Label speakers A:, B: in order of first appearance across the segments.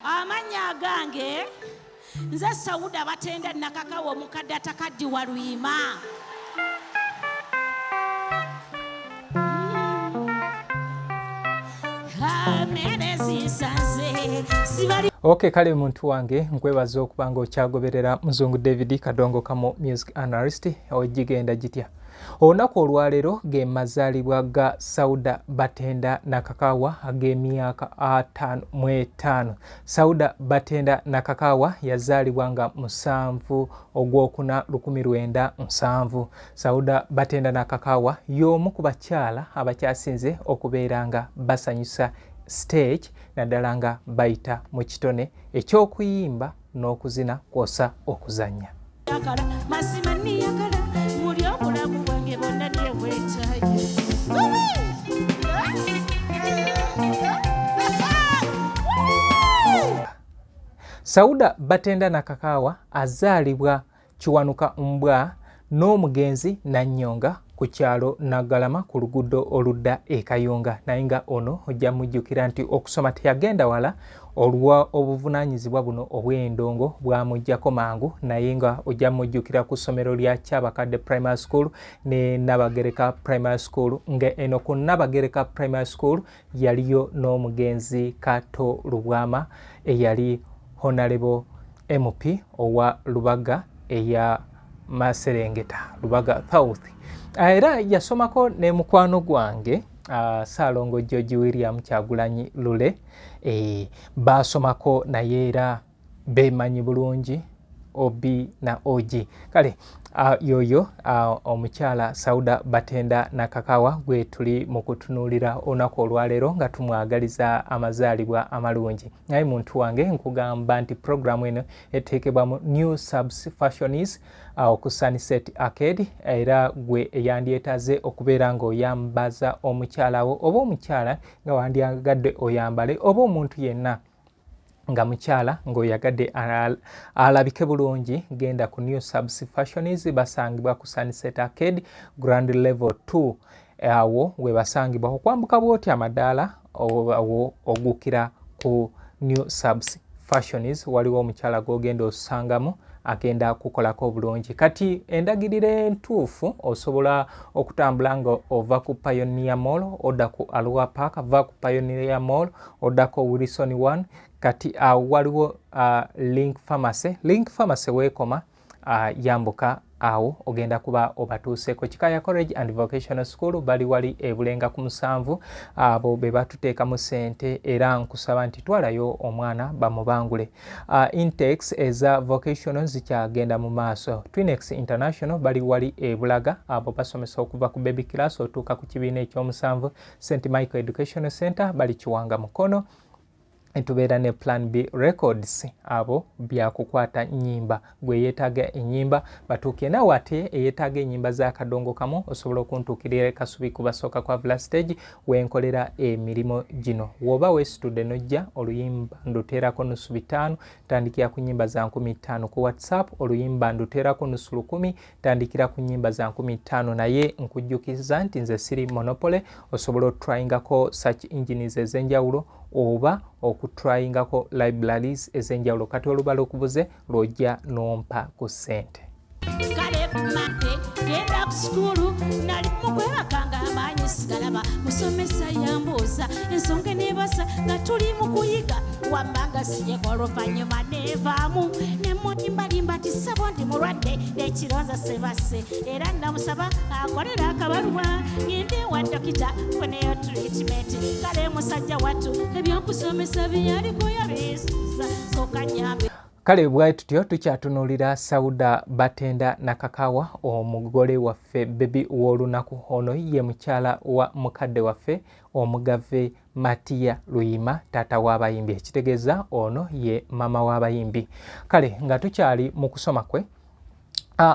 A: Amannya agange nze Sauda Batenda Nakakawa, omukadde atakaddiwa Luyima.
B: Ok, kale muntu wange, nkwebaza okuba nga okyagoberera Muzungu David Kadongo Kamo Music Analyst. Ogigenda gitya olunaku olwaleero? Ge mazaalibwa ga Sauda Batenda Nakakawa ag'emyaka 55. Sauda Batenda Nakakawa yazaalibwa nga 7 ogwokuna 1970. Sauda Batenda Nakakawa y'omu ku bakyala abakyasinze okubeera nga basanyusa stage, naddala nga bayita mu kitone eky'okuyimba n'okuzina kwosa okuzannya.
A: Mazima niyagala muli obulamu bwange bwonna byewetaye.
B: Sauda Batenda Nakakawa azaalibwa Kiwanuka Mbwa n'omugenzi Nannyonga ku kyalo Naggalama ku luguudo oludda e Kayunga, naye nga ono ojja mujjukira nti okusoma teyagenda wala olwa obuvunaanyizibwa buno obw'endongo bwamuggyako mangu, naye nga ojja mujjukira ku ssomero lya Kyabakadde Primary School ne Nabagereka Primary School, nga eno ku Nabagereka Primary School yaliyo n'omugenzi Kato Lubwama eyali Honorable MP owa Lubaga eya Maserengeta, Lubaga South. Era yasomako ne mukwano gwange Saalongo George William Kyagulanyi Lule, baasomako naye era bemanyi bulungi OB na OG. Kale yoyo omukyala Sauda Batenda Nakakawa gwe tuli mu kutunuulira olunaku olwaleero nga tumwagaliza amazaalibwa amalungi. Naye muntu wange, nkugamba nti programu eno eteekebwa mu New Subs Fashions awo ku Sunset Arcade, era gwe eyandyetaaze okubeera ng'oyambaza omukyala wo oba omukyala nga wandyagadde oyambale oba omuntu yenna nga mukyala ng'oyagadde alabike bulungi, genda ku New Subs Fashions, basangibwa ku Sunset Arcade Grand Level 2. Awo we basangibwa okwambuka bwoti amadaala awo ogukira ku New Subs Fashions, waliwo omukyala gw'ogenda osangamu agenda kukolako obulungi. Kati endagiriro entuufu, osobola okutambula nga ova ku Pioneer Mall odda ku Arua Park, va ku Pioneer Mall oddako Wilson 1. Kati awo waliwo Link Pharmacy. Link Pharmacy weekoma, yambuka awo ogenda kuba obatuuseeko. Kikaya College and Vocational School bali wali ebulenga ku 7. Abo be batuteekamu ssente, era nkusaba nti twalayo omwana bamubangule. Intakes eza vocational zikyagenda mu maaso. Twinex International bali wali ebulaga, abo basomesa okuva ku baby class otuuka ku kibiina ekyomusanvu. St Michael Educational Center bali Kiwanga Mukono. Tubeera ne Plan B Records, abo byakukwata nyimba. Gwe yeetaaga enyimba batuuke naawe, ate eyeetaaga enyimba z'akadongo kamu osobola okuntuukirira Kasubi kubasooka kwa Vla Stage wenkolera emirimu gino. Woba weesitudde nojja, oluyimba nduteerako nusu 500, tandikira ku nyimba za 5000. Ku WhatsApp oluyimba nduteerako nusu 1000, tandikira ku nyimba za 5000. Naye nkujjukiza nti nze siri monopoly, osobola otryingako search engines ez'enjawulo oba okutryingako libraries ez'enjawulo. Kati olubala okubuze lw'ojja n'ompa ku ssente.
A: Kale mate genda ku sukulu, nali mukwebaka nga amaanyi sigalaba. Musomesa yambuuza ensonga enebasa nga tuli mu kuyiga, wambanga siyeko. Oluvannyuma nevaamu nemuyimbalimba nti sabo ndi mulwadde n'ekironza sebase, era namusaba akolera akabaluwa ngende ewa dokita nfuneyo treatment. Kale musajja wattu ebyokusomesa byaliko yabizuza soka nyambe.
B: Kale bwe tutyo tukyatunuulira Sauda Batenda Nakakawa, omugole waffe, baby w'olunaku. Ono ye mukyala wa mukadde waffe omugave Matiya Luyima, taata w'abayimbi, ekitegeeza ono ye maama w'abayimbi. Kale nga tukyali mu kusoma kwe,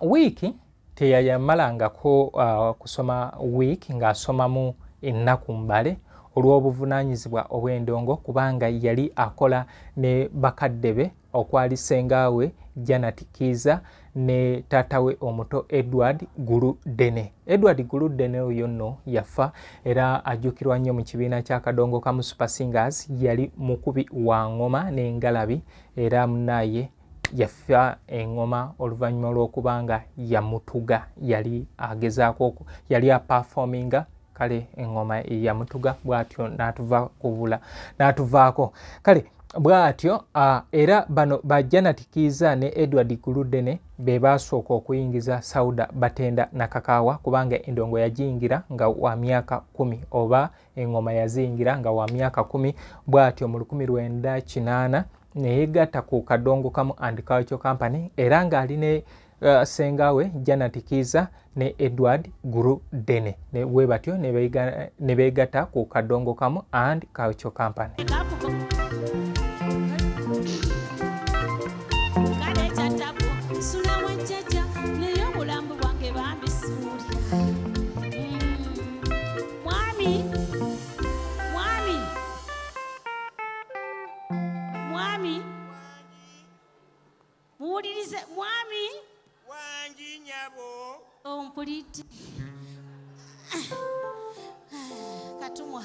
B: wiiki teyayamalangako kusoma wiiki ng'asomamu ennaku mbale. olw'obuvunaanyizibwa obw'endongo kubanga yali akola ne bakadde be okwali ssengaawe Janat Kiiza ne taata we omuto Edward Guluddene. Edward Guluddene oyo nno yafa era ajjukirwa nnyo mu kibiina kya Kadongo Kamu Super Singers. Yali mukubi wa ng'oma n'engalabi era munaaye yafa eng'oma oluvannyuma lw'okuba nga yamutuga. Yali agezaako, yali apafominga, kale eng'oma yamutuga bw'atyo n'atuva kubula n'atuvaako. Kale bw'atyo era bano ba Janat Kiiza ne Edward Guluddene be baasooka okuyingiza Sauda Batenda Nakakaawa kubanga endongo yagiyingira nga wa myaka 10 oba eng'oma yaziyingira nga wa myaka 10. Bw'atyo mu 1980 neyegatta ku Kadongo Kamu and Culture Company era ng'ali ne ssenga we Janat Kiiza ne Edward Guluddene we batyo ne beegatta ku Kadongo Kamu and Culture Company.
A: Kale kyatabu sula wajjajja naye obulamu bwange bambi siwulira. Mwami, mwami, mwami, muwulirize mwami.
C: Wangi nyabo.
A: Ompulidde katumwa.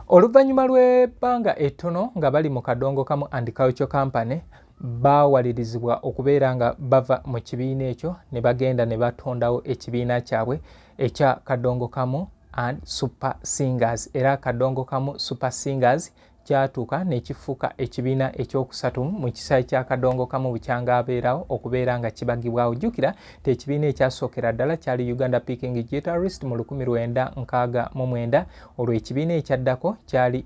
B: Oluvannyuma lw'ebbanga ettono nga bali mu Kadongo Kamu and Culture Company, baawalirizibwa okubeera nga bava mu kibiina ekyo ne bagenda ne batondawo ekibiina kyabwe ekya Kadongo Kamu and Super Singers. Era Kadongo Kamu Super Singers kyatuuka ne kifuuka ekibiina ekyokusatu mu kisaawe kya Kadongo Kamu bukyanga abeerawo okubeera nga kibagibwawo. Jjukira nti ekibiina ekyasookera ddala kyali Uganda Picking Guitarist mu 1969. Olwo ekibiina ekyaddako kyali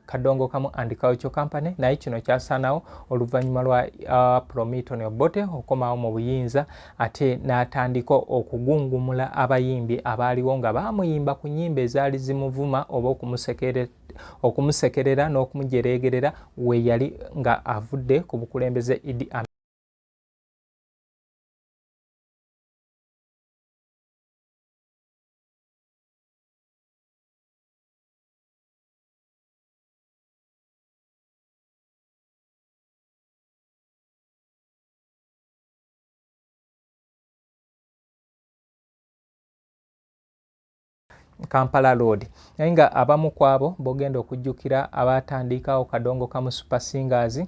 B: Kadongo Kamu and Culture Company, naye kino kyasaanawo oluvannyuma lwa Promiton Obote okukomawo mu buyinza ate n'atandika okugungumula abayimbi abaaliwo nga baamuyimba ku nnyimba ezaali zimuvuma oba okumusekerera n'okumujereegerera we yali nga avudde ku bukulembeze Idi Amin. Kampala Road. Naye nga abamu ku abo bogenda okujjukira abaatandikawo Kadongo Kamu Super Singers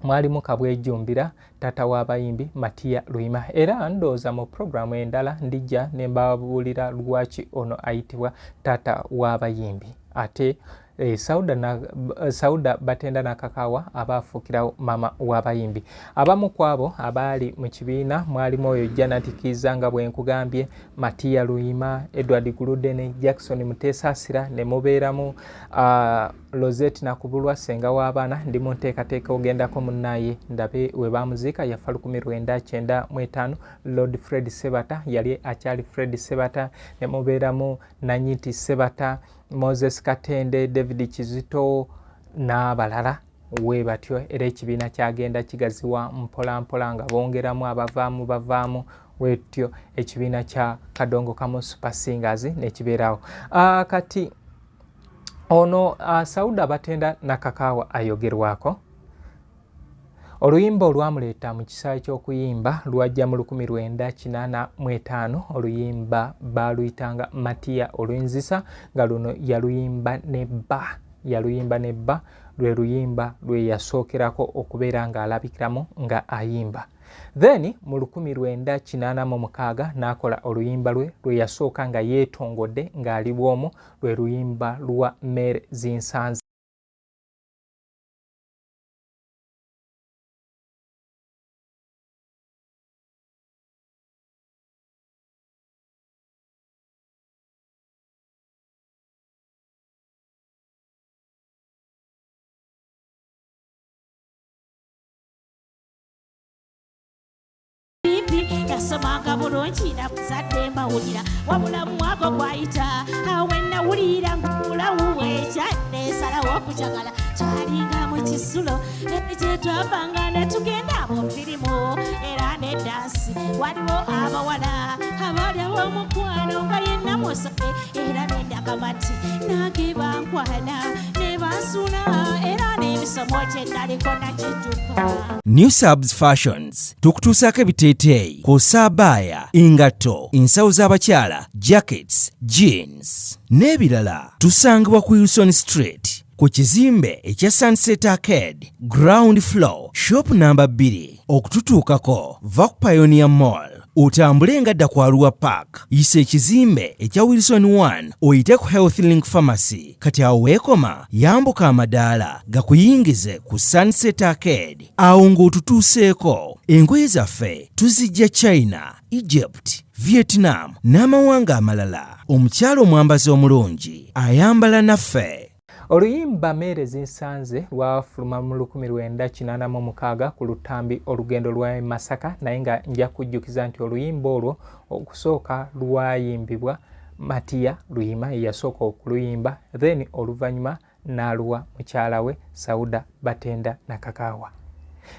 B: mwalimu Kabwejumbira, taata w'abayimbi Matia Luyima. Era ndowooza mu puroguramu endala ndijja ne mbabuulira lwaki ono ayitibwa taata w'abayimbi. Ate Sauda Batenda Nakakaawa aba afuukirawo maama w'abayimbi. Abamu ku abo abaali mu kibiina mwalimu oyo Janat Kiiza nga bwe nkugambye, Matia Luyima, Edward Guludene, Jackson Muteesasira, ne mubeeramu Rosette Nakubulwa ssenga w'abaana. Ndi mu nteekateeka ogendako munnaaye ndabe we baamuziika, yafa 1995. Lord Fred Sebata yali akyali Fred Sebata, ne mubeeramu Nanyiti Sebata, Moses Katende, David Kizito n'abalala we batyo. Era ekibiina kyagenda kigaziwa mpola mpola nga bongeramu abavaamu bavaamu wetyo ekibiina kya Kadongo Kamu Super Singers nekibeerawo. Kati ono Sauda Batenda Nakakaawa ayogerwako. Oluyimba olwamuleeta mu kisaawe ky'okuyimba lwajja mu 1985. Oluyimba baaluyitanga Matia Olwenzisa, nga luno yaluyimba ne bba, yaluyimba ne bba. Lwe luyimba lwe yasookerako okubeera ng'alabikiramu nga ayimba. Then mu 1986 n'akola oluyimba lwe lwe yasooka nga yeetongodde ng'ali bw'omu, lwe luyimba lwa Mere Zinsanze.
A: Nasomanga bulungi nakuzadde mbawulira, wabula mwaka gwayita awe nawulira ngulamu bwekya nesalawo okukyagala. Twalinga mu kisulo gyetwavanga ne tugenda mu firimu era ne dansi. Waliwo abawala abaali ab'omukwano. Nanyonga yenna musoke era nendakamati nange bankwana ne bansuna era n'emisomo gye naliko nakidduka.
D: New Subs Fashions tukutuusaako ebiteeteeyi kw'ossa abaaya, engatto, ensawo z'abakyala, jackets, jeans n'ebirala. Tusangibwa ku Wilson Street ku kizimbe ekya Sunset Arcade, ground floor, shop namba 2. Okututuukako va ku Pioneer Mall otambule nga dda ku Arua Park, yisa ekizimbe ekya Wilson 1 oyite ku Health Link Pharmacy. Kati awo weekoma yambuka amadaala gakuyingize ku Sunset Arcade. Awo ng'otutuuseeko, engoye zaffe tuzijja China, Egypt, Vietnam n'amawanga amalala. Omukyala omwambazi omulungi ayambala naffe.
B: Oluyimba Meere Zinsanze lwafuluma mu 1986 ku lutambi Olugendo lwa Masaka, naye nga nja kujjukiza nti oluyimba olwo okusooka lwayimbibwa Matiya Luyima, yeyasooka okuluyimba, then oluvannyuma n'aluwa mukyala we Sauda Batenda Nakakaawa.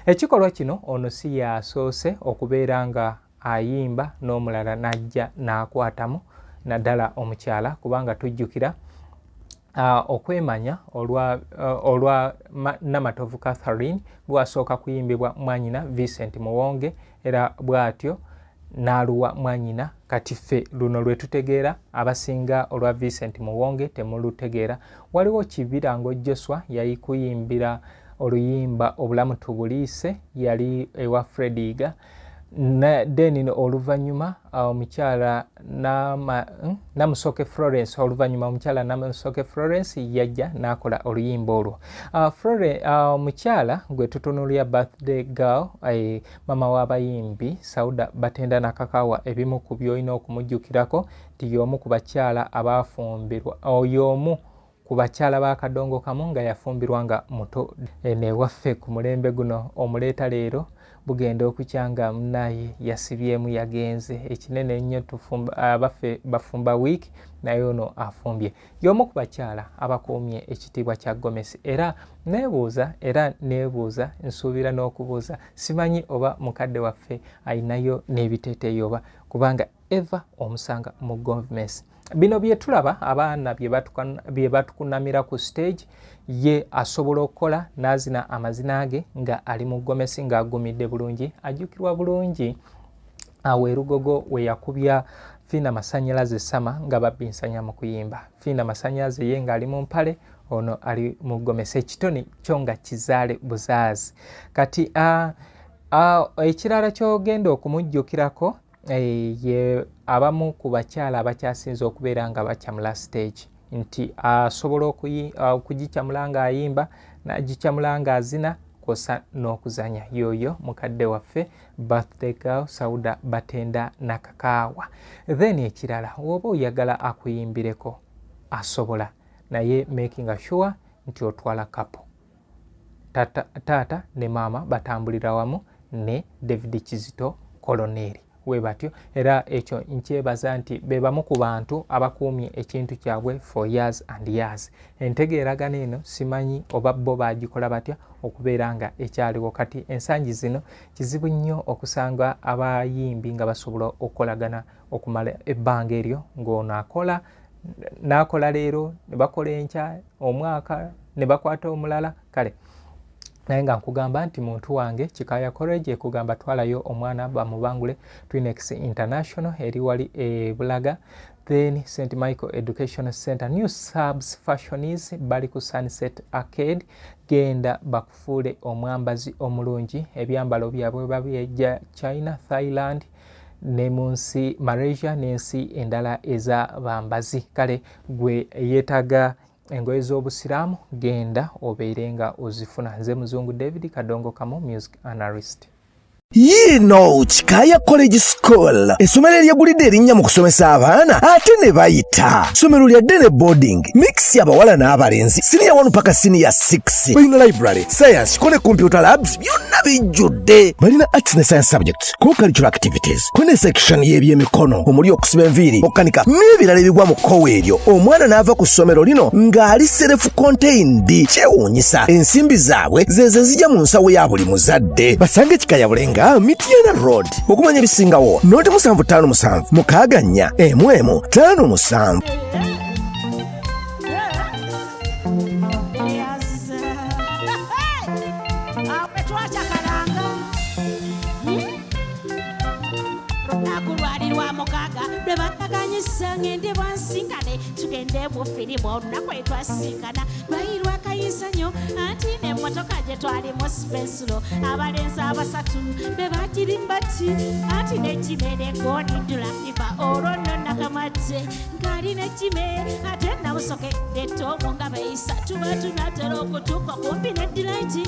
B: Ekikolwa kino ono si yasoose okubeera nga ayimba n'omulala n'ajja n'akwatamu, naddala omukyala, kubanga tujjukira okwemanya olwa Namatovu Catherine lwasooka kuyimbibwa mwanyina Vincent Muwonge, era bw'atyo n'aluwa mwanyina. Kati ffe luno lwe tutegeera, abasinga olwa Vincent Muwonge temulutegeera. Waliwo Kibirango Joshua yali kuyimbira oluyimba Obulamu Tubuliise, yali ewa Fred Iga. Then oluvannyuma omukyala Namusoke Florence, oluvannyuma omukyala Namusoke Florence yajja n'akola oluyimba olwo. Omukyala gwe tutunuulira, birthday girl, mama w'abayimbi Sauda Batenda Nakakawa, ebimu ku by'olina okumujjukirako nti y'omu ku bakyala abaafumbirwa, y'omu ku bakyala ba Kadongo Kamu nga yafumbirwa nga muto. Eno ewaffe ku mulembe guno omuleeta leero bugenda okukya nga munaye yasibyemu yagenze. Ekinene ennyo abaffe bafumba wiiki, naye ono afumbye. Y'omu ku bakyala abakuumye ekitiibwa kya gomesi, era neebuuza, era neebuuza, nsuubira n'okubuuza, simanyi oba mukadde waffe ayinayo n'ebiteeteeyi oba, kubanga eva omusanga mu gomesi. Bino bye tulaba abaana bye batukunamira ku stage, ye asobola okukola n'azina amazina ge nga ali mu gomesi ng'agumidde bulungi. Ajjukirwa bulungi awo erugogo we yakubya Fiina Masanyalaze Sama nga babbinsanya mu kuyimba. Fiina Masanyalaze ye ng'ali mu mpale, ono ali mu gomesi, ekitone kyo nga kizaale buzaazi. Kati ekirala ky'ogenda okumujjukirako, ye abamu ku bakyala abakyasinze okubeera nga bakyamula stage, nti asobola okugikyamula ng'ayimba, n'agikyamula ng'azina, kwossa n'okuzanya. Yoyo mukadde waffe birthday girl Sauda Batenda Nakakaawa. Then ekirala, woba oyagala akuyimbireko asobola, naye making sure nti otwala couple, taata ne maama batambulira wamu ne David Kizito Koloneri we batyo. Era ekyo nkyebaza nti be bamu ku bantu abakuumye ekintu kyabwe for years and years. Entegeeragana eno simanyi oba bo bagikola batya okubeera nga ekyaliwo. Kati ensangi zino kizibu nnyo okusanga abayimbi nga basobola okukolagana okumala ebbanga eryo, ng'ono akola n'akola leero ne bakola enkya, omwaka ne bakwata omulala. Kale naye nga nkugamba nti muntu wange, Kikaya College ekugamba twalayo omwana bamubangule. Twinex International eri wali e Bulaga. Then St Michael Education Center, New Subs Fashions bali ku Sunset Arcade. Genda bakufuule omwambazi omulungi. Ebyambalo byabwe babyejja China, Thailand ne mu nsi Malaysia n'ensi endala ez'abambazi. Kale gwe yeetaaga engoye z'obusiraamu, genda obeere nga ozifuna. Nze Muzungu David Kadongo Kamu, music analyst.
E: Yiino Kikaya College School, essomero eryegulidde erinnya mu kusomesa abaana ate ne bayita. Ssomero lya day ne boarding mix, abawala n'abalenzi, siniya 1 paka siniya 6. Balina library, science ko ne computer labs, byonna bijjudde. Balina arts ne science subjects, co-curricular activities, ko ne section y'ebyemikono omuli okusiba enviiri, okukanika n'ebirala ebigwa mu kkowa eryo. Omwana n'ava ku ssomero lino ng'ali self contained. Kyewuunyisa, ensimbi zaabwe zezo ezijja mu nsawo ya buli muzadde. Basange Kikaya Bulenga. Kayunga, Mityana Road. Okumanya ebisingawo noti 757 64 11 57.
A: Twacakalanga lunaku lwali lwa mukaaga lwe bataganyisa ngende bansinkane tugende mu firimu. Olunaku etwasinkana lwali lwakayisa nnyo, anti n'emmotoka gye twalimu sipensulo, abalenzi abasatu be bagirimbati, anti nekimere goni dulakiva. Olwo nno Nakamatte ng'ali nekime, ate nabusoke etomu nga beeyisa. Tuba tunatera okutuuka kumpi ne Delight,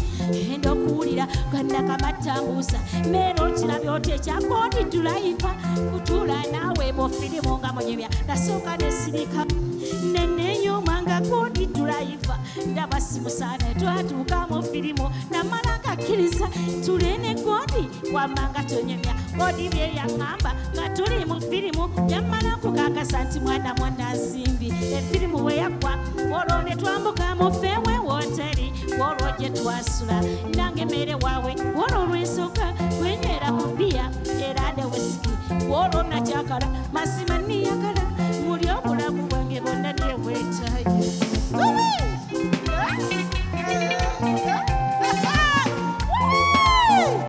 A: enda okuwulira nga Nakamatte ambuuza, "Meera, okirabye oti ekya goni driver kutuula naawe mu firimu nga munyumya?" Nasooka nesirika nenenyuma nga goni driver ndaba simusaana. Twatuuka mu firimu, namala ngakkiriza tulene godi. Wamanga tonyumya, godi bye yaŋŋamba nga tuli mu firimu yamala kukakasa nti mwana mwanansimbi. Efirimu bwe yaggwa, olwo ne twambuka mu feewe woteri, olwo gye twasula nange mere waabwe. Olwo olwensooka kwenywera ku bbiya era ne whisky, olwo nakyakala mazima niyagala.